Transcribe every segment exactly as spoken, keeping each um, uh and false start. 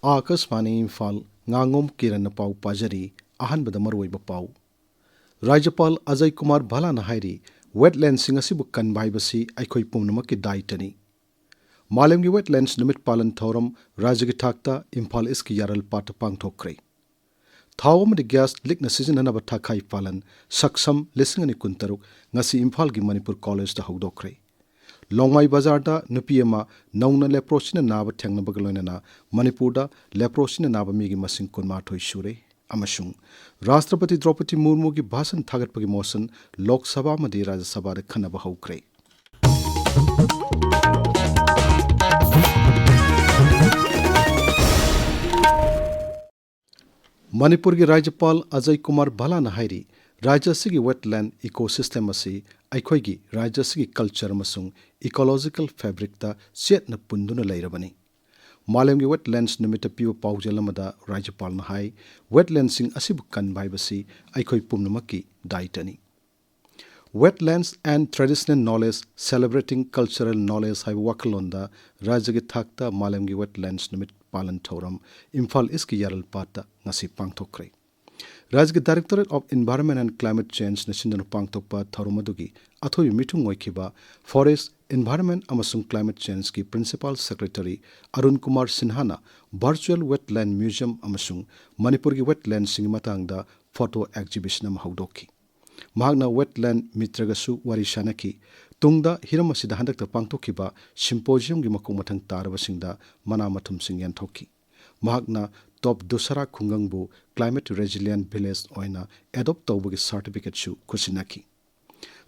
ꯑꯥꯀꯥꯁꯕꯥꯅꯤ ꯏꯝꯐꯥꯜ, ꯉꯥꯉꯣꯝ ꯀꯤꯔꯟꯅ ꯄꯥꯎ ꯄꯥꯖꯔꯤ꯫ ꯑꯍꯥꯟꯕꯗ ꯃꯔꯨꯑꯣꯏꯕ ꯄꯥꯎ꯫ ꯔꯥꯖ꯭ꯌꯄꯥꯜ ꯑꯖꯌ ꯀꯨꯃꯥꯔ ꯚꯜꯂꯥꯅ ꯍꯥꯏꯔꯤ, ꯋꯦꯠꯂꯦꯟꯁꯤꯡ ꯑꯁꯤꯕꯨ ꯀꯟꯕ ꯍꯥꯏꯕꯁꯤ ꯑꯩꯈꯣꯏ ꯄꯨꯝꯅꯃꯛꯀꯤ ꯗꯥꯏꯇꯅꯤ꯫ ꯃꯥꯂꯦꯝꯒꯤ ꯋꯦꯠꯂꯦꯟꯁ ꯅꯨꯃꯤꯠ ꯄꯥꯂꯟ ꯊꯧꯔꯝ ꯔꯥꯖ꯭ꯌꯒꯤ ꯊꯥꯛꯇ ꯏꯝꯐꯥꯜ ꯏꯁꯀꯤ ꯌꯥꯔꯜꯄꯥꯠꯇ ꯄꯥꯡꯊꯣꯛꯈ꯭ꯔꯦ꯫ ꯊꯥꯎ ꯑꯃꯗꯤ ꯒ꯭ꯌꯥꯁ ꯂꯤꯛꯅ ꯁꯤꯖꯤꯟꯅꯅꯕ ꯊꯥꯈꯥꯏ ꯄꯥꯂꯟ ꯁꯛꯁꯝ ꯂꯤꯁꯤꯡ ꯑꯅꯤ ꯀꯨꯟꯇꯔꯨꯛ ꯉꯁꯤ ꯏꯝꯐꯥꯜꯒꯤ ꯃꯅꯤꯄꯨꯔ ꯀꯣꯂꯦꯖꯇ ꯍꯧꯗꯣꯛꯈ꯭ꯔꯦ꯫ ꯂꯣꯡꯃꯥꯏ ꯕꯖꯥꯔꯗ ꯅꯨꯄꯤ ꯑꯃ ꯅꯧꯅ ꯂꯦꯄ꯭ꯔꯣꯁꯤꯅ ꯅꯥꯕ ꯊꯦꯡꯅꯕꯒ ꯂꯣꯏꯅꯅ ꯃꯅꯤꯄꯨꯔꯗ ꯂꯦꯄ꯭ꯔꯣꯁꯤꯅ ꯅꯥꯕ ꯃꯤꯒꯤ ꯃꯁꯤꯡ ꯀꯨꯟꯃꯥꯊꯣꯏ ꯁꯨꯔꯦ꯫ ꯑꯃꯁꯨꯡ ꯔꯥꯁꯇ꯭ꯔꯄꯇꯤ ꯗ꯭ꯔꯧꯄꯗꯤ ꯃꯨꯔꯃꯨꯒꯤ ꯚꯥꯁꯟ ꯊꯥꯒꯠꯄꯒꯤ ꯃꯣꯁꯟ ꯂꯣꯛ ꯁꯚꯥ ꯑꯃꯗꯤ ꯔꯥꯖ꯭ꯌ ꯁꯚꯥꯗ ꯈꯟꯅꯕ ꯍꯧꯈ꯭ꯔꯦ꯫ ꯃꯅꯤꯄꯨꯔꯒꯤ ꯔꯥꯖ꯭ꯌꯄꯥꯜ ꯑꯖꯌ ꯀꯨꯃꯥꯔ ꯚꯜꯂꯥꯅ ꯍꯥꯏꯔꯤ, ꯔꯥꯖ꯭ꯌ ꯑꯁꯤꯒꯤ ꯋꯦꯠꯂꯦꯟ ꯏꯀꯣꯁꯤꯁꯇꯦꯝ ꯑꯁꯤ ꯑꯩꯈꯣꯏꯒꯤ ꯔꯥꯖ꯭ꯌ ꯑꯁꯤꯒꯤ ꯀꯜꯆꯔ ꯑꯃꯁꯨꯡ ꯏꯀꯣꯂꯣꯖꯤꯀꯦꯜ ꯐꯦꯕ꯭ꯔꯤꯛꯇ ꯆꯦꯠꯅ ꯄꯨꯟꯗꯨꯅ ꯂꯩꯔꯕꯅꯤ꯫ ꯃꯥꯂꯦꯝꯒꯤ ꯋꯦꯠꯂꯦꯟꯁ ꯅꯨꯃꯤꯠꯇ ꯄꯤꯕ ꯄꯥꯎꯖꯦꯜ ꯑꯃꯗ ꯔꯥꯖ꯭ꯌꯄꯥꯜꯅ ꯍꯥꯏ, ꯋꯦꯠꯂꯦꯟꯁꯤꯡ ꯑꯁꯤꯕꯨ ꯀꯟꯕ ꯍꯥꯏꯕꯁꯤ ꯑꯩꯈꯣꯏ ꯄꯨꯝꯅꯃꯛꯀꯤ ꯗꯥꯏꯇꯅꯤ꯫ Wetlands and Traditional Knowledge Celebrating Cultural Knowledge ꯍꯥꯏꯕ ꯋꯥꯈꯜꯂꯣꯟꯗ ꯔꯥꯖ꯭ꯌꯒꯤ ꯊꯥꯛꯇ ꯃꯥꯂꯦꯝꯒꯤ ꯋꯦꯠꯂꯦꯟꯁ ꯅꯨꯃꯤꯠ ꯄꯥꯂꯟ ꯊꯧꯔꯝ ꯏꯝꯐꯥꯜ ꯏꯁꯀꯤ ꯌꯥꯔꯜꯄꯥꯠꯇ ꯉꯁꯤ ꯄꯥꯡꯊꯣꯛꯈ꯭ꯔꯦ꯫ ꯔꯥꯖ꯭ꯌꯒꯤ Directorate of Environment and Climate Changeꯅ ꯁꯤꯟꯗꯨꯅ ꯄꯥꯡꯊꯣꯛꯄ ꯊꯧꯔꯝ ꯑꯗꯨꯒꯤ ꯑꯊꯣꯏꯕ ꯃꯤꯊꯨꯡ ꯑꯣꯏꯈꯤꯕ Forest, Environment ꯑꯃꯁꯨꯡ Climate Changeꯀꯤ Principal Secretary Arun Kumar ꯁꯤꯟꯍꯥꯅ Virtual Wetland Museum ꯑꯃꯁꯨꯡ ꯃꯅꯤꯄꯨꯔꯒꯤ ꯋꯦꯠꯂꯦꯟꯁꯤꯡꯒꯤ ꯃꯇꯥꯡꯗ photo exhibition ꯑꯃ ꯍꯧꯗꯣꯛꯈꯤ꯫ ꯃꯍꯥꯛꯅ ꯋꯦꯠꯂꯦꯟ ꯃꯤꯇ꯭ꯔꯒꯁꯨ ꯋꯥꯔꯤ ꯁꯥꯅꯈꯤ꯫ ꯇꯨꯡꯗ ꯍꯤꯔꯝ ꯑꯁꯤꯗ ꯍꯟꯗꯛꯇ ꯄꯥꯡꯊꯣꯛꯈꯤꯕ ꯁꯤꯝꯄꯣꯖꯤꯌꯝꯒꯤ ꯃꯀꯣꯛ ꯃꯊꯪ ꯇꯥꯔꯕꯁꯤꯡꯗ ꯃꯅꯥ ꯃꯊꯨꯝꯁꯤꯡ ꯌꯦꯟꯊꯣꯛꯈꯤ꯫ ꯃꯍꯥꯛꯅ ꯇꯣꯞ ꯗꯨꯁꯥꯔꯥ ꯈꯨꯡꯒꯪꯕꯨ Climate Resilient Village ꯑꯣꯏꯅ adopt ꯇꯧꯕꯒꯤ ꯁꯥꯔꯇꯤꯐꯤꯀꯦꯠꯁꯨ ꯈꯨꯠꯁꯤꯟꯅꯈꯤ꯫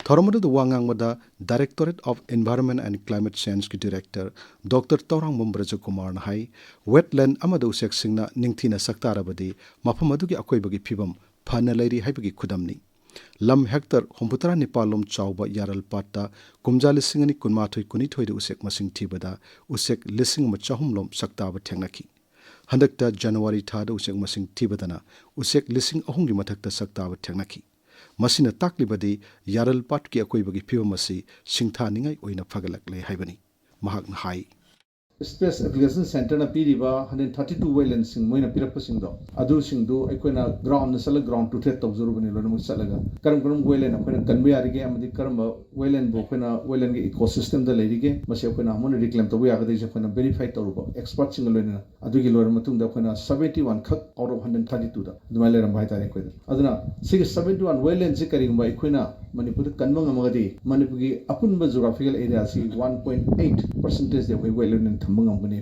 ꯊꯧꯔꯝ ꯑꯗꯨꯗ ꯋꯥ ꯉꯥꯡꯕꯗ Directorate of Environment and Climate Changeꯀꯤ Director Doctor Tourangbam ꯕ꯭ꯔꯖꯀꯨꯃꯥꯔꯅ ꯍꯥꯏ, ꯋꯦꯠꯂꯦꯟ ꯑꯃꯗ ꯎꯆꯦꯛꯁꯤꯡꯅ ꯅꯤꯡꯊꯤꯅ ꯁꯛꯇꯥꯔꯕꯗꯤ ꯃꯐꯝ ꯑꯗꯨꯒꯤ ꯑꯀꯣꯏꯕꯒꯤ ꯐꯤꯕꯝ ꯐꯅ ꯂꯩꯔꯤ ꯍꯥꯏꯕꯒꯤ ꯈꯨꯗꯝꯅꯤ꯫ ꯂꯝ ꯍꯦꯛꯇꯔ ꯍꯨꯝꯐꯨꯇꯔꯥ ꯅꯤꯄꯥꯜ ꯂꯣꯝ ꯆꯥꯎꯕ ꯌꯥꯔꯜꯄꯥꯠꯇ ꯀꯨꯝꯖꯥ ꯂꯤꯁꯤꯡ ꯑꯅꯤ ꯀꯨꯟꯃꯥꯊꯣꯏ ꯀꯨꯟꯅꯤꯊꯣꯏꯗ ꯎꯆꯦꯛ ꯃꯁꯤꯡ ꯊꯤꯕꯗ ꯎꯆꯦꯛ ꯂꯤꯁꯤꯡ ꯑꯃ ꯆꯍꯨꯝ ꯂꯣꯝ ꯁꯛꯇꯥꯕ ꯊꯦꯡꯅꯈꯤ꯫ ꯍꯟꯗꯛꯇ ꯖꯅꯋꯥꯔꯤ ꯊꯥꯗ ꯎꯆꯦꯛ ꯃꯁꯤꯡ ꯊꯤꯕꯗꯅ ꯎꯆꯦꯛ ꯂꯤꯁꯤꯡ ꯑꯍꯨꯝꯒꯤ ꯃꯊꯛꯇ ꯁꯛꯇꯥꯕ ꯊꯦꯡꯅꯈꯤ꯫ ꯃꯁꯤꯅ ꯇꯥꯛꯂꯤꯕꯗꯤ ꯌꯥꯔꯜꯄꯥꯠꯀꯤ ꯑꯀꯣꯏꯕꯒꯤ ꯐꯤꯕꯝ ꯑꯁꯤ ꯁꯤꯡꯊꯥꯅꯤꯡꯉꯥꯏ ꯑꯣꯏꯅ ꯐꯒꯠꯂꯛꯂꯦ ꯍꯥꯏꯕꯅꯤ꯫ ꯃꯍꯥꯛꯅ ꯍꯥꯏ, Special Application Centreꯅ ꯄꯤꯔꯤꯕ hundred thirty two wetlandꯁꯤꯡ, ꯃꯣꯏꯅ ꯄꯤꯔꯛꯄꯁꯤꯡꯗꯣ, ꯑꯗꯨꯁꯤꯡꯗꯨ ꯑꯩꯈꯣꯏꯅ groundꯗ ꯆꯠꯂꯒ ground to truth ꯇꯧꯖꯔꯨꯕꯅꯤ꯫ ꯂꯣꯏꯅꯃꯛ ꯆꯠꯂꯒ ꯀꯔꯝ ꯀꯔꯝꯕ wetland ꯑꯩꯈꯣꯏꯅ ꯀꯟꯕ ꯌꯥꯔꯤꯒꯦ ꯑꯃꯗꯤ ꯀꯔꯝꯕ wetlandꯕꯨ ꯑꯩꯈꯣꯏꯅ wetlandꯒꯤ ecosystemꯗ ꯂꯩꯔꯤꯒꯦ, ꯃꯁꯤ ꯑꯩꯈꯣꯏꯅ ꯑꯃꯨꯛ ꯍꯟꯅ reclaim ꯇꯧꯕ ꯌꯥꯒꯗꯣꯏꯁꯦ ꯑꯩꯈꯣꯏꯅ verify ꯇꯧꯔꯨꯕ expertꯁꯤꯡꯒ ꯂꯣꯏꯅꯅ꯫ ꯑꯗꯨꯒꯤ ꯂꯣꯏꯔꯕ ꯃꯇꯨꯡꯗ ꯑꯩꯈꯣꯏꯅ seventy one ꯈꯛ out of hundred thirty twoꯗ ꯑꯗꯨꯃꯥꯏꯅ ꯂꯩꯔꯝꯕ ꯍꯥꯏꯇꯥꯔꯦ ꯑꯩꯈꯣꯏꯗ꯫ ꯑꯗꯨꯅ ꯁꯤꯒꯤ seventy one wetlandꯁꯤ ꯀꯔꯤꯒꯨꯝꯕ ꯑꯩꯈꯣꯏꯅ ꯃꯅꯤꯄꯨꯔꯗ ꯀꯟꯕ ꯉꯝꯃꯒꯗꯤ, ꯃꯅꯤꯄꯨꯔꯒꯤ ꯑꯄꯨꯟꯕ geographical areaꯁꯤ one point eight percentageꯗꯤ ꯑꯩꯈꯣꯏ wetland ꯑꯣꯏꯅ ꯊꯝꯕ ꯉꯝꯒꯅꯤ꯫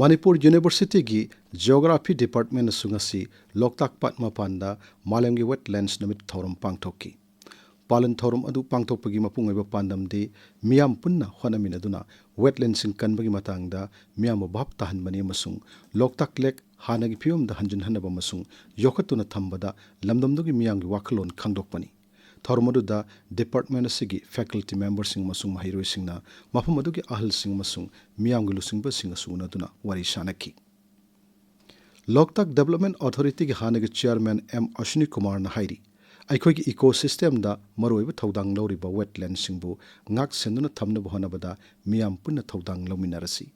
ꯃꯅꯤꯄꯨꯔ Universityꯒꯤ Geography Departmentꯅꯁꯨ ꯉꯁꯤ ꯂꯣꯛꯇꯥꯛ ꯄꯥꯠ ꯃꯄꯥꯟꯗ ꯃꯥꯂꯦꯝꯒꯤ Wetlands ꯅꯨꯃꯤꯠ ꯊꯧꯔꯝ ꯄꯥꯡꯊꯣꯛꯈꯤ꯫ ꯄꯥꯂꯟ ꯊꯧꯔꯝ ꯑꯗꯨ ꯄꯥꯡꯊꯣꯛꯄꯒꯤ ꯃꯄꯨꯡ ꯑꯣꯏꯕ ꯄꯥꯟꯗꯝꯗꯤ ꯃꯤꯌꯥꯝ ꯄꯨꯟꯅ ꯍꯣꯠꯅꯃꯤꯟꯅꯗꯨꯅ wetlandꯁꯤꯡ ꯀꯟꯕꯒꯤ ꯃꯇꯥꯡꯗ ꯃꯤꯌꯥꯝꯕꯨ ꯚꯥꯞ ꯇꯥꯍꯟꯕꯅꯤ ꯑꯃꯁꯨꯡ ꯂꯣꯛꯇꯥꯛ lake ꯍꯥꯟꯅꯒꯤ ꯐꯤꯕꯝꯗ ꯍꯟꯖꯤꯟꯍꯟꯅꯕ ꯑꯃꯁꯨꯡ ꯌꯣꯛꯈꯠꯇꯨꯅ ꯊꯝꯕꯗ ꯂꯝꯗꯝꯗꯨꯒꯤ ꯃꯤꯌꯥꯝꯒꯤ ꯋꯥꯈꯜꯂꯣꯟ ꯈꯪꯗꯣꯛꯄꯅꯤ꯫ ꯊꯧꯔꯝ ꯑꯗꯨꯗ department ꯑꯁꯤꯒꯤ faculty memberꯁꯤꯡ ꯑꯃꯁꯨꯡ ꯃꯍꯩꯔꯣꯏꯁꯤꯡꯅ ꯃꯐꯝ ꯑꯗꯨꯒꯤ ꯑꯍꯜꯁꯤꯡ ꯑꯃꯁꯨꯡ ꯃꯤꯌꯥꯝꯒꯤ ꯂꯨꯆꯤꯡꯕꯁꯤꯡꯒꯁꯨ ꯎꯅꯗꯨꯅ ꯋꯥꯔꯤ ꯁꯥꯅꯈꯤ꯫ ꯂꯣꯛꯇꯥꯛ Development Authorityꯒꯤ ꯍꯥꯟꯅꯒꯤ chairman ꯑꯦꯝ ꯑꯁ꯭ꯋꯤꯅꯤ ꯀꯨꯃꯥꯔꯅ ꯍꯥꯏꯔꯤ, ꯑꯩꯈꯣꯏꯒꯤ ecosystemꯗ ꯃꯔꯨꯑꯣꯏꯕ ꯊꯧꯗꯥꯡ ꯂꯧꯔꯤꯕ wetlandꯁꯤꯡꯕꯨ ꯉꯥꯛ ꯁꯦꯟꯗꯨꯅ ꯊꯝꯅꯕ ꯍꯣꯠꯅꯕꯗ ꯃꯤꯌꯥꯝ ꯄꯨꯟꯅ ꯊꯧꯗꯥꯡ ꯂꯧꯃꯤꯟꯅꯔꯁꯤ꯫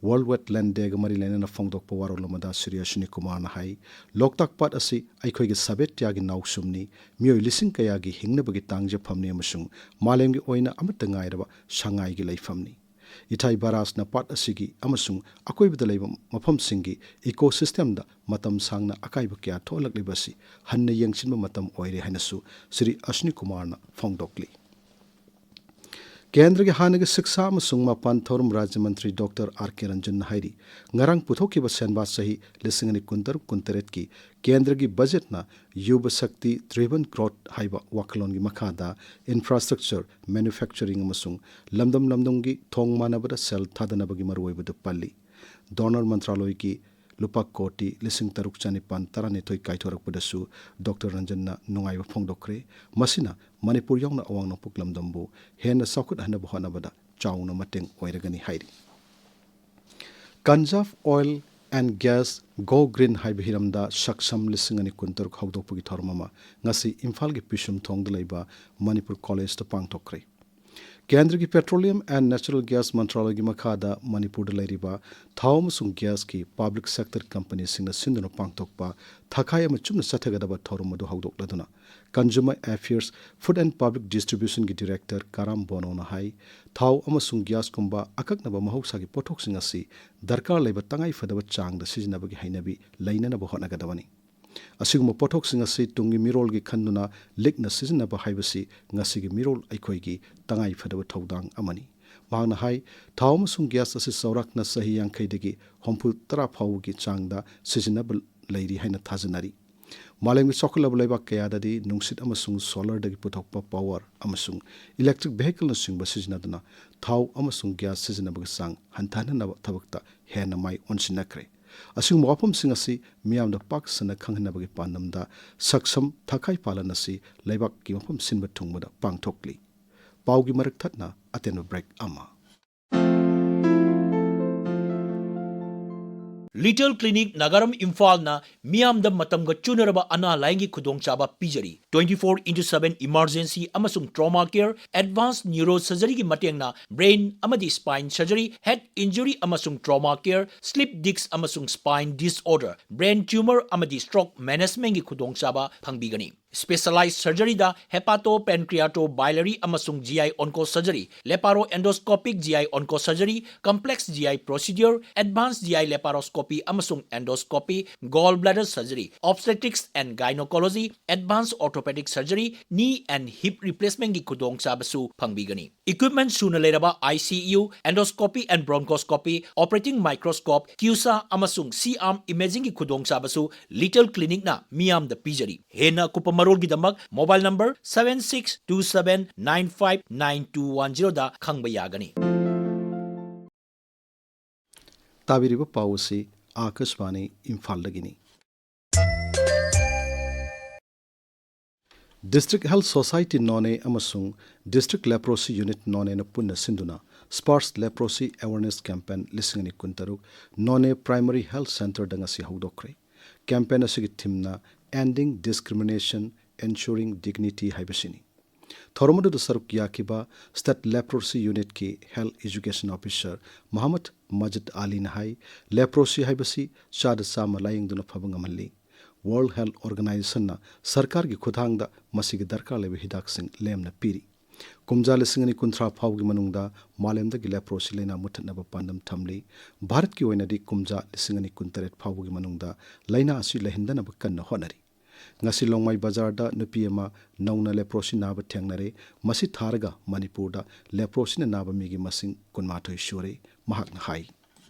World Wetland Dayꯒ ꯃꯔꯤ ꯂꯩꯅꯅ ꯐꯣꯡꯗꯣꯛꯄ ꯋꯥꯔꯣꯜ ꯑꯃꯗ ꯁ꯭ꯔꯤ ꯑꯁ꯭ꯋꯤꯅꯤ ꯀꯨꯃꯥꯔꯅ ꯍꯥꯏ, ꯂꯣꯛꯇꯥꯛ ꯄꯥꯠ ꯑꯁꯤ ꯑꯩꯈꯣꯏꯒꯤ ꯁꯥꯕꯦꯠꯌꯥꯒꯤ ꯅꯥꯎꯁꯨꯝꯅꯤ, ꯃꯤꯑꯣꯏ ꯂꯤꯁꯤꯡ ꯀꯌꯥꯒꯤ ꯍꯤꯡꯅꯕꯒꯤ ꯇꯥꯡꯖꯐꯝꯅꯤ ꯑꯃꯁꯨꯡ ꯃꯥꯂꯦꯝꯒꯤ ꯑꯣꯏꯅ ꯑꯃꯠꯇ ꯉꯥꯏꯔꯕ ꯁꯉꯥꯏꯒꯤ ꯂꯩꯐꯝꯅꯤ꯫ ꯏꯊꯥꯏ ꯕꯔꯥꯖꯅ ꯄꯥꯠ ꯑꯁꯤꯒꯤ ꯑꯃꯁꯨꯡ ꯑꯀꯣꯏꯕꯗ ꯂꯩꯕ ꯃꯐꯝꯁꯤꯡꯒꯤ ecosystemꯗ ꯃꯇꯝ ꯁꯥꯡꯅ ꯑꯀꯥꯏꯕ ꯀꯌꯥ ꯊꯣꯛꯍꯜꯂꯛꯂꯤꯕ ꯑꯁꯤ ꯍꯟꯅ ꯌꯦꯡꯁꯤꯟꯕ ꯃꯇꯝ ꯑꯣꯏꯔꯦ ꯍꯥꯏꯅꯁꯨ ꯁ꯭ꯔꯤ ꯑꯁ꯭ꯋꯤꯅꯤ ꯀꯨꯃꯥꯔꯅ ꯐꯣꯡꯗꯣꯛꯂꯤ꯫ ꯀꯦꯟꯗ꯭ꯔꯒꯤ ꯍꯥꯟꯅꯒꯤ ꯁꯤꯛꯁꯥ ꯑꯃꯁꯨꯡ ꯃꯄꯥꯟ ꯊꯧꯔꯝ ꯔꯥꯖ꯭ꯌ ꯃꯟꯇ꯭ꯔꯤ ꯗꯣꯛꯇꯔ ꯑꯥꯔ ꯀꯦ ꯔꯟꯖꯟꯅ ꯍꯥꯏꯔꯤ, ꯉꯔꯥꯡ ꯄꯨꯊꯣꯛꯈꯤꯕ ꯁꯦꯟꯕꯥ ꯆꯍꯤ ꯂꯤꯁꯤꯡ ꯑꯅꯤ ꯀꯨꯟꯇꯔꯨꯛ ꯀꯨꯟꯇꯔꯦꯠꯀꯤ ꯀꯦꯟꯗ꯭ꯔꯒꯤ ꯕꯖꯦꯠꯅ Yuva Shakti Driven Growth ꯍꯥꯏꯕ ꯋꯥꯈꯜꯂꯣꯟꯒꯤ ꯃꯈꯥꯗ infrastructure, manufacturing ꯑꯃꯁꯨꯡ ꯂꯝꯗꯝ ꯂꯝꯗꯝꯒꯤ ꯊꯣꯡ ꯃꯥꯟꯅꯕꯗ ꯁꯦꯜ ꯊꯥꯗꯅꯕꯒꯤ ꯃꯔꯨꯑꯣꯏꯕꯗꯨ ꯄꯜꯂꯤ꯫ ꯗꯣꯅꯔ ꯃꯟꯇ꯭ꯔꯥꯂꯣꯏꯒꯤ ꯂꯨꯄꯥ ꯀꯣꯇꯤ ꯂꯤꯁꯤꯡ ꯇꯔꯨꯛ ꯆꯅꯤꯄꯥꯟ ꯇꯔꯥꯅꯤꯊꯣꯏ ꯀꯥꯏꯊꯣꯔꯛꯄꯗꯁꯨ ꯗꯣꯛꯇꯔ ꯔꯟꯖꯟꯅ ꯅꯨꯡꯉꯥꯏꯕ ꯐꯣꯡꯗꯣꯛꯈ꯭ꯔꯦ꯫ ꯃꯁꯤꯅ ꯃꯅꯤꯄꯨꯔ ꯌꯥꯎꯅ ꯑꯋꯥꯡ ꯅꯣꯡꯄꯣꯛ ꯂꯝꯗꯝꯕꯨ ꯍꯦꯟꯅ ꯆꯥꯎꯈꯠꯍꯟꯅꯕ ꯍꯣꯠꯅꯕꯗ ꯆꯥꯎꯅ ꯃꯇꯦꯡ ꯑꯣꯏꯔꯒꯅꯤ ꯍꯥꯏꯔꯤ꯫ Kanjaf Oil and Gas Go Green ꯍꯥꯏꯕ ꯍꯤꯔꯝꯗ ꯁꯛꯁꯝ ꯂꯤꯁꯤꯡ ꯑꯅꯤ ꯀꯨꯟꯇꯔꯨꯛ ꯍꯧꯗꯣꯛꯄꯒꯤ ꯊꯧꯔꯝ ꯑꯃ ꯉꯁꯤ ꯏꯝꯐꯥꯜꯒꯤ ꯄꯤꯁꯨꯝꯊꯣꯡꯗ ꯂꯩꯕ ꯃꯅꯤꯄꯨꯔ ꯀꯣꯂꯦꯖꯇ ꯄꯥꯡꯊꯣꯛꯈ꯭ꯔꯦ꯫ ꯀꯦꯟꯗ꯭ꯔꯒꯤ Petroleum and Natural Gas ꯃꯟꯇ꯭ꯔꯥꯂꯌꯒꯤ ꯃꯈꯥꯗ ꯃꯅꯤꯄꯨꯔꯗ ꯂꯩꯔꯤꯕ ꯊꯥꯎ ꯑꯃꯁꯨꯡ ꯒ꯭ꯌꯥꯁꯀꯤ ꯄꯕ꯭ꯂꯤꯛ ꯁꯦꯛꯇꯔ ꯀꯝꯄꯅꯤꯁꯤꯡꯅ ꯁꯤꯟꯗꯨꯅ ꯄꯥꯡꯊꯣꯛꯄ ꯊꯥꯈꯥꯏ ꯑꯃ ꯆꯨꯝꯅ ꯆꯠꯊꯒꯗꯕ ꯊꯧꯔꯝ ꯑꯗꯨ ꯍꯧꯗꯣꯛꯂꯗꯨꯅ Consumer Affairs, Food and Public Distributionꯒꯤ ꯗꯤꯔꯦꯛꯇꯔ ꯀꯥꯔꯥꯝ ꯕꯣꯅꯣꯅ ꯍꯥꯏ, ꯊꯥꯎ ꯑꯃꯁꯨꯡ ꯒ꯭ꯌꯥꯁꯀꯨꯝꯕ ꯑꯀꯛꯅꯕ ꯃꯍꯧꯁꯥꯒꯤ ꯄꯣꯠꯊꯣꯛꯁꯤꯡ ꯑꯁꯤ ꯗꯔꯀꯥꯔ ꯂꯩꯕ ꯇꯉꯥꯏ ꯐꯗꯕ ꯆꯥꯡꯗ ꯁꯤꯖꯤꯟꯅꯕꯒꯤ ꯍꯩꯅꯕꯤ ꯂꯩꯅꯅꯕ ꯍꯣꯠꯅꯒꯗꯕꯅꯤ꯫ ꯑꯁꯤꯒꯨꯝꯕ ꯄꯣꯠꯊꯣꯛꯁꯤꯡ ꯑꯁꯤ ꯇꯨꯡꯒꯤ ꯃꯤꯔꯣꯜꯒꯤ ꯈꯟꯗꯨꯅ ꯂꯤꯛꯅ ꯁꯤꯖꯤꯟꯅꯕ ꯍꯥꯏꯕꯁꯤ ꯉꯁꯤꯒꯤ ꯃꯤꯔꯣꯜ ꯑꯩꯈꯣꯏꯒꯤ ꯇꯉꯥꯏ ꯐꯗꯕ ꯊꯧꯗꯥꯡ ꯑꯃꯅꯤ꯫ ꯃꯍꯥꯛꯅ ꯍꯥꯏ, ꯊꯥꯎ ꯑꯃꯁꯨꯡ ꯒ꯭ꯌꯥꯁ ꯑꯁꯤ ꯆꯥꯎꯔꯥꯛꯅ ꯆꯍꯤ ꯌꯥꯡꯈꯩꯗꯒꯤ ꯍꯨꯝꯐꯨ ꯇꯔꯥ ꯐꯥꯎꯕꯒꯤ ꯆꯥꯡꯗ ꯁꯤꯖꯤꯟꯅꯕ ꯂꯩꯔꯤ ꯍꯥꯏꯅ ꯊꯥꯖꯅꯔꯤ꯫ ꯃꯥꯂꯦꯝꯒꯤ ꯆꯥꯎꯈꯠꯂꯕ ꯂꯩꯕꯥꯛ ꯀꯌꯥꯗꯗꯤ ꯅꯨꯡꯁꯤꯠ ꯑꯃꯁꯨꯡ ꯁꯣꯂꯔꯗꯒꯤ ꯄꯨꯊꯣꯛꯄ ꯄꯥꯋꯔ ꯑꯃꯁꯨꯡ ꯏꯂꯦꯛꯇ꯭ꯔꯤꯛ ꯚꯦꯍꯤꯀꯜꯅꯆꯤꯡꯕ ꯁꯤꯖꯤꯟꯅꯗꯨꯅ ꯊꯥꯎ ꯑꯃꯁꯨꯡ ꯒ꯭ꯌꯥꯁ ꯁꯤꯖꯤꯟꯅꯕꯒꯤ ꯆꯥꯡ ꯍꯟꯊꯍꯟꯅꯕ ꯊꯕꯛꯇ ꯍꯦꯟꯅ ꯃꯥꯏ ꯑꯣꯟꯁꯤꯟꯅꯈ꯭ꯔꯦ꯫ ꯑꯁꯤꯒꯨꯝꯕ ꯋꯥꯐꯝꯁꯤꯡ ꯑꯁꯤ ꯃꯤꯌꯥꯝꯗ ꯄꯥꯛ ꯁꯟꯅ ꯈꯪꯍꯟꯅꯕꯒꯤ ꯄꯥꯟꯗꯝꯗ ꯁꯛꯁꯝ ꯊꯥꯈꯥꯏ ꯄꯥꯂꯟ ꯑꯁꯤ ꯂꯩꯕꯥꯛꯀꯤ ꯃꯐꯝ ꯁꯤꯟꯕ ꯊꯨꯡꯕꯗ ꯄꯥꯡꯊꯣꯛꯂꯤ꯫ ꯄꯥꯎꯒꯤ ꯃꯔꯛ ꯊꯠꯅ ꯑꯇꯦꯟꯕ ꯕ꯭ꯔꯦꯛ ꯑꯃ꯫ ꯂꯤꯇꯜ ꯀ꯭ꯂꯤꯅꯤꯛ ꯅꯥꯒꯥꯔꯝ ꯏꯝꯐꯥꯜꯅ ꯃꯤꯌꯥꯝꯗ ꯃꯇꯝꯒ ꯆꯨꯅꯔꯕ ꯑꯅꯥ ꯂꯥꯌꯦꯡꯒꯤ ꯈꯨꯗꯣꯡꯆꯥꯕ ꯄꯤꯖꯔꯤ꯫ Twenty four into seven emergency ꯑꯃꯁꯨꯡ trauma care, advanced neuro surgeryꯒꯤ ꯃꯇꯦꯡꯅ brain ꯑꯃꯗꯤ spine surgery, head injury ꯑꯃꯁꯨꯡ trauma care, slip disc ꯑꯃꯁꯨꯡ spine disorder, brain tumor ꯑꯃꯗꯤ stroke managementꯀꯤ ꯈꯨꯗꯣꯡꯆꯥꯕ ꯐꯪꯕꯤꯒꯅꯤ꯫ Specialized surgeryꯗ hepato, pancreato, biliary ꯑꯃꯁꯨꯡ G I onco surgery, laparoendoscopic G I onco surgery, complex G I procedure, advanced G I laparoscopy ꯑꯃꯁꯨꯡ endoscopy, gall bladder surgery, obstetrics and gynecology, advanced orthopedic surgery, knee and hip replacementꯀꯤ ꯈꯨꯗꯣꯡꯆꯥꯕꯁꯨ ꯐꯪꯕꯤꯒꯅꯤ꯫ Equipment ꯁꯨꯅ ꯂꯩꯔꯕ I C U, endoscopy and bronchoscopy, operating microscope, CUSA ꯑꯃꯁꯨꯡ C-arm imagingꯒꯤ ꯈꯨꯗꯣꯡꯆꯥꯕꯁꯨ little ꯀ꯭ꯂꯤꯅꯤꯛꯅ ꯃꯤꯌꯥꯝꯗ ꯄꯤꯖꯔꯤ꯫ ꯍꯦꯟꯅ ꯑꯀꯨꯞꯄ ꯃꯔꯣꯜꯒꯤꯗꯃꯛ mobile number seven six two seven nine five nine two one zeroꯗ ꯈꯪꯕ ꯌꯥꯒꯅꯤ꯫ ꯇꯥꯕꯤꯔꯤꯕ ꯄꯥꯎ ꯑꯁꯤ ꯑꯥꯀꯥꯁꯕꯥꯅꯤ ꯏꯝꯐꯥꯜꯗꯒꯤꯅꯤ꯫ District Health Society ꯅꯣꯅꯦ ꯑꯃꯁꯨꯡ District Leprosy Unit ꯅꯣꯅꯦꯅ ꯄꯨꯟꯅ ꯁꯤꯟꯗꯨꯅ Sparsh Leprosy Awareness Campaign ꯂꯤꯁꯤꯡ ꯑꯅꯤ ꯀꯨꯟꯇꯔꯨꯛ ꯅꯣꯅꯦ Primary Health Centreꯗ ꯉꯁꯤ ꯍꯧꯗꯣꯛꯈ꯭ꯔꯦ꯫ Campaign ꯑꯁꯤꯒꯤ themeꯅ Ending Discrimination, Ensuring Dignity ꯍꯥꯏꯕꯁꯤꯅꯤ꯫ ꯊꯧꯔꯝ ꯑꯗꯨꯗ ꯁꯔꯨꯛ ꯌꯥꯈꯤꯕ State Leprosy Unitꯀꯤ Health Education Officer Mohammad ꯃꯖꯤꯗ ꯑꯂꯤꯅ ꯍꯥꯏ, ꯂꯦꯄ꯭ꯔꯣꯁꯤ ꯍꯥꯏꯕꯁꯤ ꯆꯥꯗ ꯆꯥꯝꯃ ꯂꯥꯌꯦꯡꯗꯨꯅ ꯐꯕ ꯉꯝꯍꯜꯂꯤ꯫ World Health Organizationꯅ ꯁꯔꯀꯥꯔꯒꯤ ꯈꯨꯠꯊꯥꯡꯗ ꯃꯁꯤꯒꯤ ꯗꯔꯀꯥꯔ ꯂꯩꯕ ꯍꯤꯗꯥꯛꯁꯤꯡ ꯂꯦꯝꯅ ꯄꯤꯔꯤ꯫ ꯀꯨꯝꯖꯥ ꯂꯤꯁꯤꯡ ꯑꯅꯤ ꯀꯨꯟꯊ꯭ꯔꯥ ꯐꯥꯎꯕꯒꯤ ꯃꯅꯨꯡꯗ ꯃꯥꯂꯦꯝꯗꯒꯤ ꯂꯦꯄ꯭ꯔꯣꯁꯤ ꯂꯥꯏꯅꯥ ꯃꯨꯠꯊꯠꯅꯕ ꯄꯥꯟꯗꯝ ꯊꯝꯂꯤ꯫ ꯚꯥꯔꯠꯀꯤ ꯑꯣꯏꯅꯗꯤ ꯀꯨꯝꯖꯥ ꯂꯤꯁꯤꯡ ꯑꯅꯤ ꯀꯨꯟꯇꯔꯦꯠ ꯐꯥꯎꯕꯒꯤ ꯃꯅꯨꯡꯗ ꯂꯥꯏꯅꯥ ꯑꯁꯤ ꯂꯩꯍꯟꯗꯅꯕ ꯀꯟꯅ ꯍꯣꯠꯅꯔꯤ꯫ ꯉꯁꯤ ꯂꯣꯡꯃꯥꯏ ꯕꯖꯥꯔꯗ ꯅꯨꯄꯤ ꯑꯃ ꯅꯧꯅ ꯂꯦꯄ꯭ꯔꯣꯁꯤ ꯅꯥꯕ ꯊꯦꯡꯅꯔꯦ꯫ ꯃꯁꯤ ꯊꯥꯔꯒ ꯃꯅꯤꯄꯨꯔꯗ ꯂꯦꯄ꯭ꯔꯣꯁꯤꯅ ꯅꯥꯕ ꯃꯤꯒꯤ ꯃꯁꯤꯡ ꯀꯨꯟꯃꯥꯊꯣꯏ ꯁꯨꯔꯦ꯫ ꯃꯍꯥꯛꯅ ꯍꯥꯏ꯫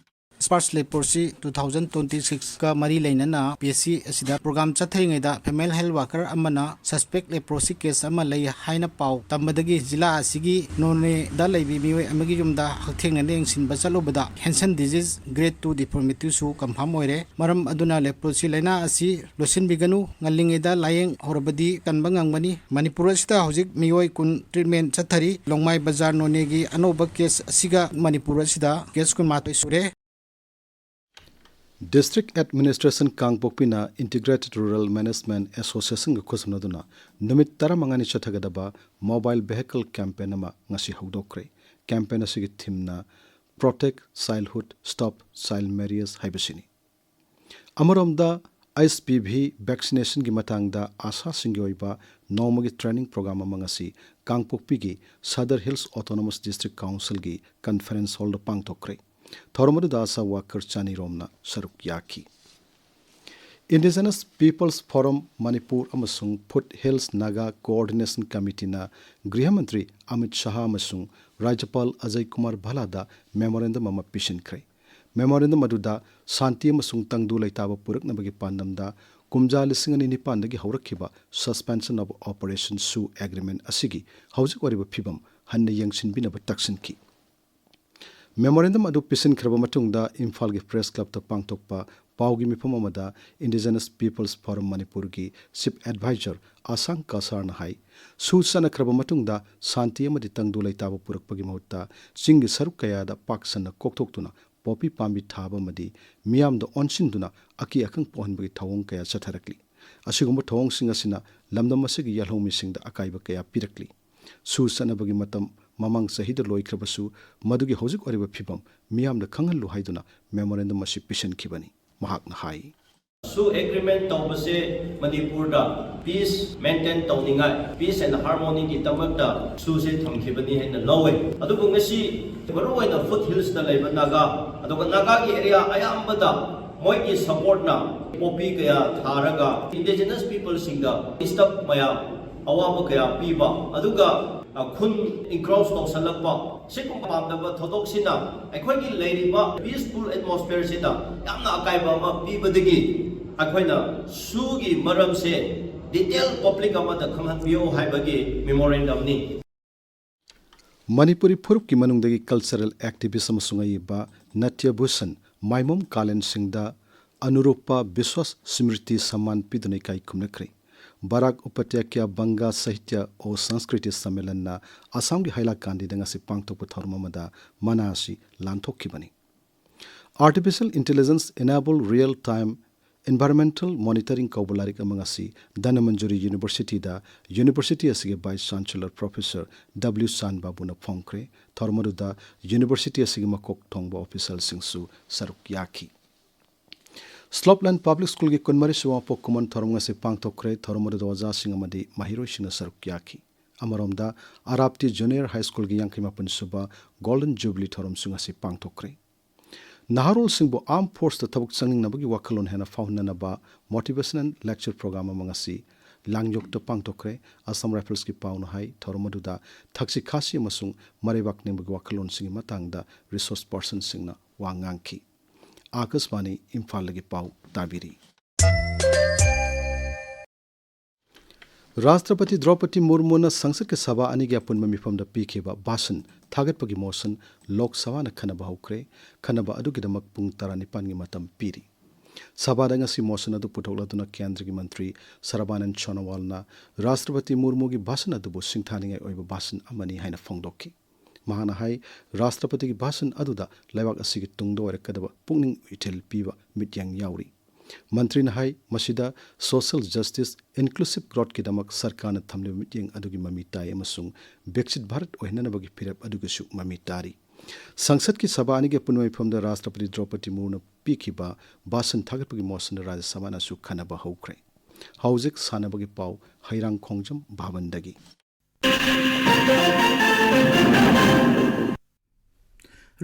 Sparsh Leprosy two thousand twenty-six ꯀ ꯃꯔꯤ ꯂꯩꯅꯅ ꯄꯤ ꯑꯩꯆ ꯁꯤ ꯑꯁꯤꯗ ꯄ꯭ꯔꯣꯒ꯭ꯔꯥꯝ ꯆꯠꯊꯔꯤꯉꯩꯗ female health worker ꯑꯃꯅ suspect leprosy case ꯑꯃ ꯂꯩ ꯍꯥꯏꯅ ꯄꯥꯎ ꯇꯝꯕꯗꯒꯤ ꯖꯤꯂꯥ ꯑꯁꯤꯒꯤ ꯅꯣꯅꯦꯗ ꯂꯩꯕꯤ ꯃꯤꯑꯣꯏ ꯑꯃꯒꯤ ꯌꯨꯝꯗ ꯍꯛꯊꯦꯡꯅꯅ ꯌꯦꯡꯁꯤꯟꯕ ꯆꯠꯂꯨꯕꯗ Hansen disease grade two deformityꯁꯨ confirm ꯑꯣꯏꯔꯦ꯫ ꯃꯔꯝ ꯑꯗꯨꯅ ꯂꯦꯄ꯭ꯔꯣꯁꯤ ꯂꯥꯏꯅꯥ ꯑꯁꯤ ꯂꯣꯠꯁꯤꯟꯕꯤꯒꯅꯨ, ꯉꯜꯂꯤꯉꯩꯗ ꯂꯥꯌꯦꯡ ꯍꯧꯔꯕꯗꯤ ꯀꯟꯕ ꯉꯝꯒꯅꯤ꯫ ꯃꯅꯤꯄꯨꯔ ꯑꯁꯤꯗ ꯍꯧꯖꯤꯛ ꯃꯤꯑꯣꯏ ꯀꯨꯟ treatment ꯆꯠꯊꯔꯤ꯫ ꯂꯣꯡꯃꯥꯏ ꯕꯖꯥꯔ ꯅꯣꯅꯦꯒꯤ ꯑꯅꯧꯕ case ꯑꯁꯤꯒ ꯃꯅꯤꯄꯨꯔ ꯑꯁꯤꯗ case ꯀꯨꯟꯃꯥꯊꯣꯏ ꯁꯨꯔꯦ꯫ District Administration ꯀꯥꯡꯄꯣꯛꯄꯤꯅ Integrated Rural Management Associationꯒ ꯈꯨꯠꯁꯝꯅꯗꯨꯅ ꯅꯨꯃꯤꯠ ꯇꯔꯥꯃꯉꯥꯅꯤ ꯆꯠꯊꯒꯗꯕ mobile vehicle campaign ꯑꯃ ꯉꯁꯤ ꯍꯧꯗꯣꯛꯈ꯭ꯔꯦ꯫ Campaign ꯑꯁꯤꯒꯤ themeꯅ Protect Childhood, Stop Child Marriage ꯍꯥꯏꯕꯁꯤꯅꯤ꯫ ꯑꯃꯔꯣꯝꯗ, H P V vaccinationꯒꯤ ꯃꯇꯥꯡꯗ ꯑꯥꯁꯥꯁꯤꯡꯒꯤ ꯑꯣꯏꯕ ꯅꯣꯡꯃꯒꯤ training program ꯑꯃ ꯉꯁꯤ ꯀꯥꯡꯄꯣꯛꯄꯤꯒꯤ Sadar Hills Autonomous District Councilꯒꯤ conference hallꯗ ꯄꯥꯡꯊꯣꯛꯈ꯭ꯔꯦ꯫ ꯊꯧꯔꯝ ꯑꯗꯨꯗ ꯑꯥꯁꯥ worker ꯆꯅꯤ ꯔꯣꯝꯅ ꯁꯔꯨꯛ ꯌꯥꯈꯤ꯫ Indigenous Peoples Forum ꯃꯅꯤꯄꯨꯔ ꯑꯃꯁꯨꯡ Foothills Naga Coordination Committeeꯅ ꯒ꯭ꯔꯤꯍ ꯃꯟꯇ꯭ꯔꯤ ꯑꯃꯤꯠ ꯁꯍꯥ ꯑꯃꯁꯨꯡ ꯔꯥꯖ꯭ꯌꯄꯥꯜ ꯑꯖꯌ ꯀꯨꯃꯥꯔ ꯚꯜꯂꯥꯗ memorandum ꯑꯃ ꯄꯤꯁꯤꯟꯈ꯭ꯔꯦ꯫ Memorandum ꯑꯗꯨꯗ ꯁꯥꯟꯇꯤ ꯑꯃꯁꯨꯡ ꯇꯪꯗꯨ ꯂꯩꯇꯥꯕ ꯄꯨꯔꯛꯅꯕꯒꯤ ꯄꯥꯟꯗꯝꯗ ꯀꯨꯝꯖꯥ ꯂꯤꯁꯤꯡ ꯑꯅꯤ ꯅꯤꯄꯥꯟꯗꯒꯤ ꯍꯧꯔꯛꯈꯤꯕ Suspension of Operation ꯁꯨ agreement ꯑꯁꯤꯒꯤ ꯍꯧꯖꯤꯛ ꯑꯣꯏꯔꯤꯕ ꯐꯤꯕꯝ ꯍꯟꯅ ꯌꯦꯡꯁꯤꯟꯕꯤꯅꯕ ꯇꯛꯁꯤꯟꯈꯤ꯫ Memorandum ꯑꯗꯨ ꯄꯤꯁꯤꯟꯈ꯭ꯔꯕ ꯃꯇꯨꯡꯗ ꯏꯝꯐꯥꯜꯒꯤ Press Clubꯇ ꯄꯥꯡꯊꯣꯛꯄ ꯄꯥꯎꯒꯤ ꯃꯤꯐꯝ ꯑꯃꯗ Indigenous Peoples Forum ꯃꯅꯤꯄꯨꯔꯒꯤ Chief Advisor ꯑꯁꯥꯡ ꯀꯁꯥꯔꯅ ꯍꯥꯏ, ꯁꯨ ꯆꯠꯅꯈ꯭ꯔꯕ ꯃꯇꯨꯡꯗ ꯁꯥꯟꯇꯤ ꯑꯃꯗꯤ ꯇꯪꯗꯨ ꯂꯩꯇꯥꯕ ꯄꯨꯔꯛꯄꯒꯤ ꯃꯍꯨꯠꯇ ꯆꯤꯡꯒꯤ ꯁꯔꯨꯛ ꯀꯌꯥꯗ ꯄꯥꯛ ꯁꯟꯅ ꯀꯣꯛꯊꯣꯛꯇꯨꯅ ꯄꯣꯄꯤ ꯄꯥꯝꯕꯤ ꯊꯥꯕ ꯑꯃꯗꯤ ꯃꯤꯌꯥꯝꯗ ꯑꯣꯟꯁꯤꯟꯗꯨꯅ ꯑꯀꯤ ꯑꯈꯪ ꯄꯣꯛꯍꯟꯕꯒꯤ ꯊꯧꯑꯣꯡ ꯀꯌꯥ ꯆꯠꯊꯔꯛꯂꯤ꯫ ꯑꯁꯤꯒꯨꯝꯕ ꯊꯧꯑꯣꯡꯁꯤꯡ ꯑꯁꯤꯅ ꯂꯝꯗꯝ ꯑꯁꯤꯒꯤ ꯌꯦꯜꯍꯧꯃꯤꯁꯤꯡꯗ ꯑꯀꯥꯏꯕ ꯀꯌꯥ ꯄꯤꯔꯛꯂꯤ꯫ ꯁꯨ ꯆꯠꯅꯕꯒꯤ ꯃꯇꯝ ꯃꯃꯥꯡ ꯆꯍꯤꯗ ꯂꯣꯏꯈ꯭ꯔꯕꯁꯨ, ꯃꯗꯨꯒꯤ ꯍꯧꯖꯤꯛ ꯑꯣꯏꯔꯤꯕ ꯐꯤꯕꯝ ꯃꯤꯌꯥꯝꯗ ꯈꯪꯍꯜꯂꯨ ꯍꯥꯏꯗꯨꯅ ꯃꯦꯃꯣꯔꯦꯟꯗꯝ ꯑꯁꯤ ꯄꯤꯁꯤꯟꯈꯤꯕꯅꯤ꯫ ꯃꯍꯥꯛꯅ ꯍꯥꯏ꯫ ꯁꯨ ꯑꯦꯒ꯭ꯔꯤꯃꯦꯟ ꯇꯧꯕꯁꯦ ꯃꯅꯤꯄꯨꯔꯗ ꯄꯤꯁ ꯃꯦꯟꯇꯦꯟ ꯇꯧꯅꯤꯡꯉꯥꯏ, ꯄꯤꯁ ꯑꯦꯟ ꯍꯥꯔꯃꯣꯅꯤꯒꯤꯗꯃꯛꯇ ꯁꯨꯁꯦ ꯊꯝꯈꯤꯕꯅꯤ ꯍꯥꯏꯅ ꯂꯧꯋꯦ꯫ ꯑꯗꯨꯕꯨ ꯉꯁꯤ ꯃꯔꯨꯑꯣꯏꯅ ꯐꯨꯠ ꯍꯤꯜꯁꯇ ꯂꯩꯕ ꯅꯥꯒꯥ, ꯑꯗꯨꯒ ꯅꯥꯒꯥꯒꯤ ꯑꯦꯔꯤꯌꯥ ꯑꯌꯥꯝꯕꯗ ꯃꯣꯏꯒꯤ ꯁꯄꯣꯔꯠꯅ ꯄꯣꯄꯤ ꯀꯌꯥ ꯊꯥꯔꯒ ꯏꯟꯗꯤꯖꯤꯅꯁ ꯄꯤꯄꯜꯁꯤꯡꯗ ꯗꯤꯁꯇꯔꯕ ꯃꯌꯥꯝ, ꯑꯋꯥꯕ ꯀꯌꯥ ꯄꯤꯕ, ꯑꯗꯨꯒ, ꯑ, ꯈꯨꯟ ꯏꯟꯀ꯭ꯔꯣꯆ ꯇꯧꯁꯜꯂꯛꯄ, ꯁꯤꯒꯨꯝꯕ ꯄꯥꯝꯗꯕ ꯊꯧꯗꯣꯛꯁꯤꯅ ꯑꯩꯈꯣꯏꯒꯤ ꯂꯩꯔꯤꯕ ꯄꯤꯁꯐꯨꯜ ꯑꯦꯠꯃꯣꯁꯐꯤꯌꯔꯁꯤꯗ ꯌꯥꯝꯅ ꯑꯀꯥꯏꯕ ꯑꯃ ꯄꯤꯕꯗꯒꯤ ꯑꯩꯈꯣꯏꯅ ꯁꯨꯒꯤ ꯃꯔꯝꯁꯦ ꯗꯤꯇꯦꯜ ꯄꯕ꯭ꯂꯤꯛ ꯑꯃꯗ ꯈꯪꯍꯟꯕꯤꯌꯨ ꯍꯥꯏꯕꯒꯤ ꯃꯦꯃꯣꯔꯦꯟꯗꯝꯅꯤ꯫ ꯃꯅꯤꯄꯨꯔꯤ ꯐꯨꯔꯨꯞꯀꯤ ꯃꯅꯨꯡꯗꯒꯤ ꯀꯜꯆꯔꯦꯜ ꯑꯦꯛꯇꯤꯚꯤꯁ ꯑꯃꯁꯨꯡ ꯑꯏꯕ ꯅꯇ꯭ꯌ ꯚꯨꯁꯟ ꯃꯥꯏꯃꯣꯝ ꯀꯥꯂꯦꯟ ꯁꯤꯡꯗ ꯑꯅꯨꯔꯨꯞꯄ ꯕꯤꯁ꯭ꯋꯥꯁ ꯁ꯭ꯃ꯭ꯔꯤꯇꯤ ꯁꯝꯃꯥꯟ ꯄꯤꯗꯨꯅ ꯏꯀꯥꯏ ꯈꯨꯝꯅꯈ꯭ꯔꯦ꯫ ꯕꯔꯥꯛ ꯎꯄꯇ꯭ꯌꯥꯀ꯭ꯌꯥ ꯕꯪꯒꯥ ꯁꯥꯍꯤꯇ꯭ꯌ ꯑꯣ ꯁꯪꯁꯀ꯭ꯔꯤꯇꯤ ꯁꯝꯃꯦꯂꯟꯅ ꯑꯁꯥꯝꯒꯤ ꯍꯥꯏꯂꯥꯀꯥꯟꯗꯤꯗ ꯉꯁꯤ ꯄꯥꯡꯊꯣꯛꯄ ꯊꯧꯔꯝ ꯑꯃꯗ ꯃꯅꯥ ꯑꯁꯤ ꯂꯥꯟꯊꯣꯛꯈꯤꯕꯅꯤ꯫ Artificial Intelligence Enabled Real Time Environmental Monitoring ꯀꯧꯕ ꯂꯥꯏꯔꯤꯛ ꯑꯃ ꯉꯁꯤ ꯙꯅꯃꯟꯖꯨꯔꯤ ꯌꯨꯅꯤꯚꯔꯁꯤꯇꯤꯗ ꯌꯨꯅꯤꯚꯔꯁꯤꯇꯤ ꯑꯁꯤꯒꯤ ꯚꯥꯏꯁ ꯆꯥꯟꯁꯦꯂꯔ ꯄ꯭ꯔꯣꯐꯦꯁꯔ ꯗꯕ꯭ꯂꯤꯎ ꯁꯥꯟ ꯕꯥꯕꯨꯅ ꯐꯣꯡꯈ꯭ꯔꯦ꯫ ꯊꯧꯔꯝ ꯑꯗꯨꯗ ꯌꯨꯅꯤꯚꯔꯁꯤꯇꯤ ꯑꯁꯤꯒꯤ ꯃꯀꯣꯛ ꯊꯣꯡꯕ ꯑꯣꯐꯤꯁꯤꯌꯦꯜꯁꯤꯡꯁꯨ ꯁꯔꯨꯛ ꯌꯥꯈꯤ꯫ ꯁ꯭ꯂꯣꯞꯂꯦꯟ ꯄꯕ꯭ꯂꯤꯛ ꯁ꯭ꯀꯨꯜꯒꯤ ꯀꯨꯟꯃꯔꯤ ꯁꯨꯕ ꯃꯄꯣꯛ ꯀꯨꯝꯑꯣꯟ ꯊꯧꯔꯝ ꯉꯁꯤ ꯄꯥꯡꯊꯣꯛꯈ꯭ꯔꯦ꯫ ꯊꯧꯔꯝ ꯑꯗꯨꯗ ꯑꯣꯖꯥꯁꯤꯡ ꯑꯃꯗꯤ ꯃꯍꯩꯔꯣꯏꯁꯤꯡꯅ ꯁꯔꯨꯛ ꯌꯥꯈꯤ꯫ ꯑꯃꯔꯣꯝꯗ, ꯑꯔꯥꯞꯇꯤ ꯖꯨꯅꯤꯌꯔ ꯍꯥꯏ ꯁ꯭ꯀꯨꯜꯒꯤ ꯌꯥꯡꯈꯩ ꯃꯥꯄꯟ ꯁꯨꯕ ꯒꯣꯜꯗꯟ ꯖꯨꯕꯤꯂꯤ ꯊꯧꯔꯝꯁꯨ ꯉꯁꯤ ꯄꯥꯡꯊꯣꯛꯈ꯭ꯔꯦ꯫ ꯅꯍꯥꯔꯣꯜꯁꯤꯡꯕꯨ ꯑꯥꯔꯝ ꯐꯣꯔꯁꯇ ꯊꯕꯛ ꯆꯪꯅꯤꯡꯅꯕꯒꯤ ꯋꯥꯈꯜꯂꯣꯟ ꯍꯦꯟꯅ ꯐꯥꯎꯍꯟꯅꯅꯕ ꯃꯣꯇꯤꯚꯦꯁꯅꯦꯜ ꯂꯦꯛꯆꯔ ꯄ꯭ꯔꯣꯒ꯭ꯔꯥꯝ ꯑꯃ ꯉꯁꯤ ꯂꯥꯡꯌꯣꯛꯇ ꯄꯥꯡꯊꯣꯛꯈ꯭ꯔꯦ꯫ ꯑꯁꯥꯝ ꯔꯥꯏꯐꯜꯁꯀꯤ ꯄꯥꯎꯅ ꯍꯥꯏ, ꯊꯧꯔꯝ ꯑꯗꯨꯗ ꯊꯛꯁꯤ ꯈꯥꯁꯤ ꯑꯃꯁꯨꯡ ꯃꯔꯩꯕꯥꯛ ꯅꯤꯡꯕꯒꯤ ꯋꯥꯈꯜꯂꯣꯟꯁꯤꯡꯒꯤ ꯃꯇꯥꯡꯗ ꯔꯤꯁꯣꯔꯁ ꯄꯔꯁꯟꯁꯤꯡꯅ ꯋꯥ ꯉꯥꯡꯈꯤ꯫ ꯑꯥꯀꯥꯁꯕꯥꯅꯤ ꯏꯝꯐꯥꯜꯗꯒꯤ ꯄꯥꯎ ꯇꯥꯕꯤꯔꯤ꯫ ꯔꯥꯁꯇ꯭ꯔꯄꯇꯤ ꯗ꯭ꯔꯧꯄꯗꯤ ꯃꯨꯔꯃꯨꯅ ꯁꯪꯁꯠꯀꯤ ꯁꯚꯥ ꯑꯅꯤꯒꯤ ꯑꯄꯨꯟꯕ ꯃꯤꯐꯝꯗ ꯄꯤꯈꯤꯕ ꯚꯥꯁꯟ ꯊꯥꯒꯠꯄꯒꯤ ꯃꯣꯁꯟ ꯂꯣꯛ ꯁꯚꯥꯅ ꯈꯟꯅꯕ ꯍꯧꯈ꯭ꯔꯦ꯫ ꯈꯟꯅꯕ ꯑꯗꯨꯒꯤꯗꯃꯛ ꯄꯨꯡ ꯇꯔꯥꯅꯤꯄꯥꯟꯒꯤ ꯃꯇꯝ ꯄꯤꯔꯤ꯫ ꯁꯚꯥꯗ ꯉꯁꯤ ꯃꯣꯁꯟ ꯑꯗꯨ ꯄꯨꯊꯣꯛꯂꯗꯨꯅ ꯀꯦꯟꯗ꯭ꯔꯒꯤ ꯃꯟꯇ꯭ꯔꯤ ꯁꯔꯕꯥꯅꯟ ꯁꯣꯅꯣꯋꯥꯜꯅ ꯔꯥꯁꯇ꯭ꯔꯄꯇꯤ ꯃꯨꯔꯃꯨꯒꯤ ꯚꯥꯁꯟ ꯑꯗꯨꯕꯨ ꯁꯤꯡꯊꯥꯅꯤꯡꯉꯥꯏ ꯑꯣꯏꯕ ꯚꯥꯁꯟ ꯑꯃꯅꯤ ꯍꯥꯏꯅ ꯐꯣꯡꯗꯣꯛꯈꯤ꯫ ꯃꯍꯥꯛꯅ ꯍꯥꯏ, ꯔꯥꯁꯇ꯭ꯔꯄꯇꯤꯒꯤ ꯚꯥꯁꯟ ꯑꯗꯨꯗ ꯂꯩꯕꯥꯛ ꯑꯁꯤꯒꯤ ꯇꯨꯡꯗ ꯑꯣꯏꯔꯛꯀꯗꯕ ꯄꯨꯛꯅꯤꯡ ꯏꯊꯤꯜ ꯄꯤꯕ ꯃꯤꯠꯌꯦꯡ ꯌꯥꯎꯔꯤ꯫ ꯃꯟꯇ꯭ꯔꯤꯅ ꯍꯥꯏ, ꯃꯁꯤꯗ social justice, inclusive growthꯀꯤꯗꯃꯛ ꯁꯔꯀꯥꯔꯅ ꯊꯝꯂꯤꯕ ꯃꯤꯠꯌꯦꯡ ꯑꯗꯨꯒꯤ ꯃꯃꯤ ꯇꯥꯏ ꯑꯃꯁꯨꯡ ꯕꯤꯛꯁꯤꯠ ꯚꯥꯔꯠ ꯑꯣꯏꯍꯟꯅꯅꯕꯒꯤ ꯐꯤꯔꯦꯞ ꯑꯗꯨꯒꯤꯁꯨ ꯃꯃꯤ ꯇꯥꯔꯤ꯫ ꯁꯪꯁꯠꯀꯤ ꯁꯚꯥ ꯑꯅꯤꯒꯤ ꯑꯄꯨꯟꯕ ꯃꯤꯐꯝꯗ ꯔꯥꯁꯇ꯭ꯔꯄꯇꯤ ꯗ꯭ꯔꯧꯄꯗꯤ ꯃꯨꯔꯃꯨꯅ ꯄꯤꯈꯤꯕ ꯚꯥꯁꯟ ꯊꯥꯒꯠꯄꯒꯤ ꯃꯣꯁꯟꯗ ꯔꯥꯖ꯭ꯌ ꯁꯚꯥꯅꯁꯨ ꯈꯟꯅꯕ ꯍꯧꯈ꯭ꯔꯦ꯫ ꯍꯧꯖꯤꯛ ꯁꯥꯟꯅꯕꯒꯤ ꯄꯥꯎ, ꯍꯩꯔꯥꯡ ꯈꯣꯡꯖꯝ ꯚꯥꯕꯟꯗꯒꯤ꯫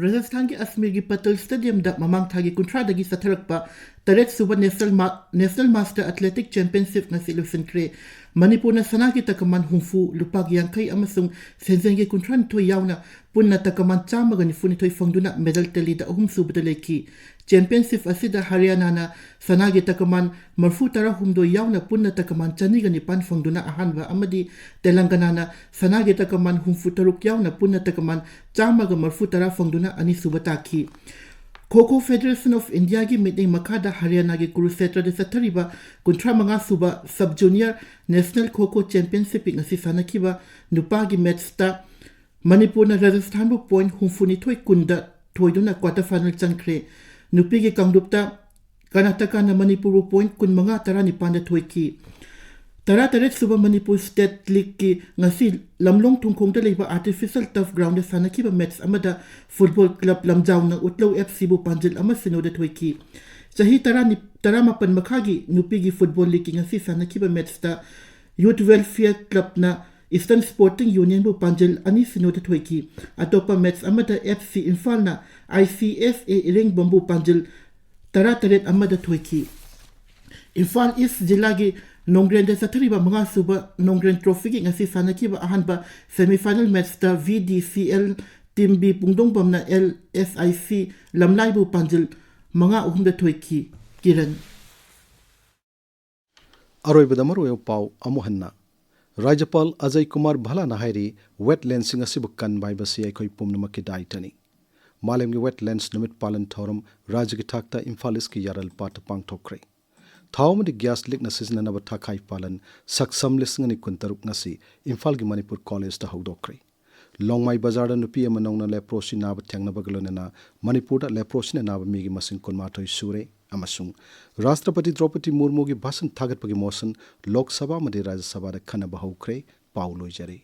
ꯔꯥꯖꯁꯊꯥꯟꯒꯤ ꯑꯖꯃꯤꯔꯒꯤ ꯄꯇꯦꯜ ꯁ꯭ꯇꯦꯗꯤꯌꯝꯗ ꯃꯃꯥꯡ ꯊꯥꯒꯤ ꯀꯨꯟꯊ꯭ꯔꯥꯗꯒꯤ ꯆꯠꯊꯔꯛꯄ ꯇꯔꯦꯠ ꯁꯨꯕ ꯅꯦꯁꯅꯦꯜ ꯃꯥ-, ꯅꯦꯁꯅꯦꯜ ꯃꯥꯁꯇꯔ ꯑꯦꯊꯂꯦꯇꯤꯛ ꯆꯦꯝꯄꯤꯌꯟꯁꯤꯞ ꯉꯁꯤ ꯂꯣꯏꯁꯤꯟꯈ꯭ꯔꯦ꯫ ꯃꯅꯤꯄꯨꯔꯅ ꯁꯅꯥꯒꯤ ꯇꯀꯃꯥꯟ ꯍꯨꯝꯐꯨ, ꯂꯨꯄꯥꯒꯤ ꯌꯥꯡꯈꯩ ꯑꯃꯁꯨꯡ ꯁꯦꯟꯖꯦꯡꯒꯤ ꯀꯨꯟꯊ꯭ꯔꯥꯅꯤꯊꯣꯏ ꯌꯥꯎꯅ ꯄꯨꯟꯅ ꯇꯀꯃꯥꯟ ꯆꯥꯝꯃꯒ ꯅꯤꯐꯨꯅꯤꯊꯣꯏ ꯐꯪꯗꯨꯅ ꯃꯦꯗꯜ ꯇꯦꯂꯤꯗ ꯑꯍꯨꯝꯁꯨꯕꯗ ꯂꯩꯈꯤ꯫ ꯆꯦꯝꯄꯤꯌꯟꯁꯤꯞ ꯑꯁꯤꯗ ꯍꯔꯤꯌꯥꯅꯥꯅ ꯁꯅꯥꯒꯤ ꯇꯀꯃꯥꯟ ꯃꯔꯐꯨ ꯇꯔꯥꯍꯨꯝꯗꯣꯏ ꯌꯥꯎꯅ ꯄꯨꯟꯅ ꯇꯀꯃꯥꯟ ꯆꯅꯤꯒ ꯅꯤꯄꯥꯟ ꯐꯪꯗꯨꯅ ꯑꯍꯥꯟꯕ ꯑꯃꯗꯤ ꯇꯦꯂꯪꯒꯅꯥꯅ ꯁꯅꯥꯒꯤ ꯇꯀꯃꯥꯟ ꯍꯨꯝꯐꯨ ꯇꯔꯨꯛ ꯌꯥꯎꯅ ꯄꯨꯟꯅ ꯇꯀꯃꯥꯟ ꯆꯥꯝꯃꯒ ꯃꯔꯐꯨ ꯇꯔꯥ ꯐꯪꯗꯨꯅ ꯑꯅꯤꯁꯨꯕ ꯇꯥꯈꯤ꯫ ꯈꯣ ꯈꯣ ꯐꯦꯗꯔꯦꯁꯟ ꯑꯣꯐ ꯏꯟꯗꯤꯌꯥꯒꯤ ꯃꯤꯠꯌꯦꯡ ꯃꯈꯥꯗ ꯍꯔꯤꯌꯥꯅꯥꯒꯤ ꯀꯨꯔꯨꯁꯦꯇ꯭ꯔꯗ ꯆꯠꯊꯔꯤꯕ ꯀꯨꯟꯊ꯭ꯔꯥ ꯃꯉꯥ ꯁꯨꯕ ꯁꯕ ꯖꯨꯅꯤꯌꯔ ꯅꯦꯁꯅꯦꯜ ꯈꯣ ꯈꯣ ꯆꯦꯝꯄꯤꯌꯟꯁꯤꯞꯀꯤ ꯉꯁꯤ ꯁꯥꯟꯅꯈꯤꯕ ꯅꯨꯄꯥꯒꯤ ꯃꯦꯠꯁꯇ ꯃꯅꯤꯄꯨꯔꯅ ꯔꯥꯖꯁꯊꯥꯟꯕꯨ ꯄꯣꯏꯟꯠ ꯍꯨꯝꯐꯨꯅꯤꯊꯣꯏ ꯀꯨꯟꯗ ꯊꯣꯏꯗꯨꯅ ꯀ꯭ꯋꯥꯇꯔ ꯐꯥꯏꯅꯦꯜ ꯆꯪꯈ꯭ꯔꯦ꯫ ꯅꯨꯄꯤꯒꯤ ꯀꯥꯡꯂꯨꯞꯇ ꯀꯔꯅꯥꯇꯀꯥꯅ ꯃꯅꯤꯄꯨꯔꯕꯨ ꯄꯣꯏꯟꯠ ꯀꯨꯟꯃꯉꯥ ꯇꯔꯥꯅꯤꯄꯥꯟꯗ ꯊꯣꯏꯈꯤ꯫ ꯇꯔꯥꯇꯔꯦꯠ ꯁꯨꯕ ꯃꯅꯤꯄꯨꯔ ꯁ꯭ꯇꯦꯠ ꯂꯤꯒꯀꯤ ꯉꯁꯤ ꯂꯝꯂꯣꯡ ꯊꯣꯡꯈꯣꯡꯗ ꯂꯩꯕ ꯑꯥꯔꯇꯤꯐꯤꯁꯤꯌꯦꯜ ꯇꯔꯐ ꯒ꯭ꯔꯥꯎꯟꯗ ꯁꯥꯟꯅꯈꯤꯕ ꯃꯦꯠꯁ ꯑꯃꯗ ꯐꯨꯠꯕꯣꯜ ꯀ꯭ꯂꯕ ꯂꯝꯖꯥꯎꯅ ꯎꯠꯂꯧ ꯑꯦꯐ ꯁꯤꯕꯨ ꯄꯥꯟꯖꯤꯜ ꯑꯃ ꯁꯤꯅꯣꯗ ꯊꯣꯏꯈꯤ꯫ ꯆꯍꯤ ꯇꯔꯥ, ꯇꯔꯥꯃꯥꯄꯟ ꯃꯈꯥꯒꯤ ꯅꯨꯄꯤꯒꯤ ꯐꯨꯠꯕꯣꯜ ꯂꯤꯒꯀꯤ ꯉꯁꯤ ꯁꯥꯟꯅꯈꯤꯕ ꯃꯦꯠꯁꯇ ꯌꯨꯊ ꯋꯦꯜꯐꯤꯌꯔ ꯀ꯭ꯂꯕꯅ ꯏꯁꯇꯔꯟ ꯁ꯭ꯄꯣꯔꯇꯤꯡ ꯌꯨꯅꯤꯌꯟꯕꯨ ꯄꯥꯟꯖꯤꯜ ꯑꯅꯤ ꯁꯤꯅꯣꯗ ꯊꯣꯏꯈꯤ꯫ ꯑꯇꯣꯞꯄ ꯃꯦꯠꯁ ꯑꯃꯗ F C ꯏꯝꯐꯥꯜꯅ I C S ꯑꯦ ꯏꯔꯦꯡꯕꯝꯕꯨ ꯄꯥꯟꯖꯤꯜ ꯇꯔꯥꯇꯔꯦꯠ ꯑꯃꯗ ꯊꯣꯏꯈꯤ꯫ ꯏꯝꯐꯥꯜ ꯏꯁ ꯖꯤꯂꯥꯒꯤ ꯅꯣꯡꯒ꯭ꯔꯦꯟꯗ ꯆꯠꯊꯔꯤꯕ ꯃꯉꯥ ꯁꯨꯕ ꯅꯣꯡꯒ꯭ꯔꯦꯟ ꯇ꯭ꯔꯣꯐꯤꯒꯤ ꯉꯁꯤ ꯁꯥꯟꯅꯈꯤꯕ ꯑꯍꯥꯟꯕ ꯁꯦꯃꯤꯐꯥꯏꯅꯦꯜ ꯃꯦꯠꯁꯇ V D C L team B ꯄꯨꯡꯗꯣꯡꯕꯝꯅ ꯑꯦꯜ ꯑꯦꯁ ꯑꯥꯏ ꯁꯤ ꯂꯝꯂꯥꯏꯕꯨ ꯄꯥꯟꯖꯤꯜ ꯃꯉꯥ ꯑꯍꯨꯝꯗ ꯊꯣꯏꯈꯤ꯫ ꯀꯤꯔꯟ꯫ ꯑꯔꯣꯏꯕꯗ ꯃꯔꯨꯑꯣꯏꯕ ꯄꯥꯎ ꯑꯃꯨꯛ ꯍꯟꯅ꯫ ꯔꯥꯖ꯭ꯌꯄꯥꯜ ꯑꯖꯌ ꯀꯨꯃꯥꯔ ꯚꯜꯂꯥꯅ ꯍꯥꯏꯔꯤ, ꯋꯦꯠꯂꯦꯟꯁꯤꯡ ꯑꯁꯤꯕꯨ ꯀꯟꯕ ꯍꯥꯏꯕꯁꯤ ꯑꯩꯈꯣꯏ ꯄꯨꯝꯅꯃꯛꯀꯤ ꯗꯥꯏꯇꯅꯤ꯫ ꯃꯥꯂꯦꯝꯒꯤ ꯋꯦꯠꯂꯦꯟꯁ ꯅꯨꯃꯤꯠ ꯄꯥꯂꯟ ꯊꯧꯔꯝ ꯔꯥꯖ꯭ꯌꯒꯤ ꯊꯥꯛꯇ ꯏꯝꯐꯥꯜ ꯏꯁꯀꯤ ꯌꯥꯔꯜꯄꯥꯠꯇ ꯄꯥꯡꯊꯣꯛꯈ꯭ꯔꯦ꯫ ꯊꯥꯎ ꯑꯃꯗꯤ ꯒ꯭ꯌꯥꯁ ꯂꯤꯛꯅ ꯁꯤꯖꯤꯟꯅꯅꯕ ꯊꯥꯈꯥꯏ ꯄꯥꯂꯟ ꯁꯛꯁꯝ ꯂꯤꯁꯤꯡ ꯑꯅꯤ ꯀꯨꯟꯇꯔꯨꯛ ꯉꯁꯤ ꯏꯝꯐꯥꯜꯒꯤ ꯃꯅꯤꯄꯨꯔ ꯀꯣꯂꯦꯖꯇ ꯍꯧꯗꯣꯛꯈ꯭ꯔꯦ꯫ ꯂꯣꯡꯃꯥꯏ ꯕꯖꯥꯔꯗ ꯅꯨꯄꯤ ꯑꯃ ꯅꯧꯅ ꯂꯦꯄ꯭ꯔꯣꯁꯤ ꯅꯥꯕ ꯊꯦꯡꯅꯕꯒ ꯂꯣꯏꯅꯅ ꯃꯅꯤꯄꯨꯔꯗ ꯂꯦꯄ꯭ꯔꯣꯁꯤꯅ ꯅꯥꯕ ꯃꯤꯒꯤ ꯃꯁꯤꯡ ꯀꯨꯟꯃꯥꯊꯣꯏ ꯁꯨꯔꯦ꯫ ꯑꯃꯁꯨꯡ ꯔꯥꯁꯇ꯭ꯔꯄꯇꯤ ꯗ꯭ꯔꯧꯄꯗꯤ ꯃꯨꯔꯃꯨꯒꯤ ꯚꯥꯁꯟ ꯊꯥꯒꯠꯄꯒꯤ ꯃꯣꯁꯟ ꯂꯣꯛ ꯁꯚꯥ ꯑꯃꯗꯤ ꯔꯥꯖ꯭ꯌ ꯁꯚꯥꯗ ꯈꯟꯅꯕ ꯍꯧꯈ꯭ꯔꯦ꯫ ꯄꯥꯎ ꯂꯣꯏꯖꯔꯦ꯫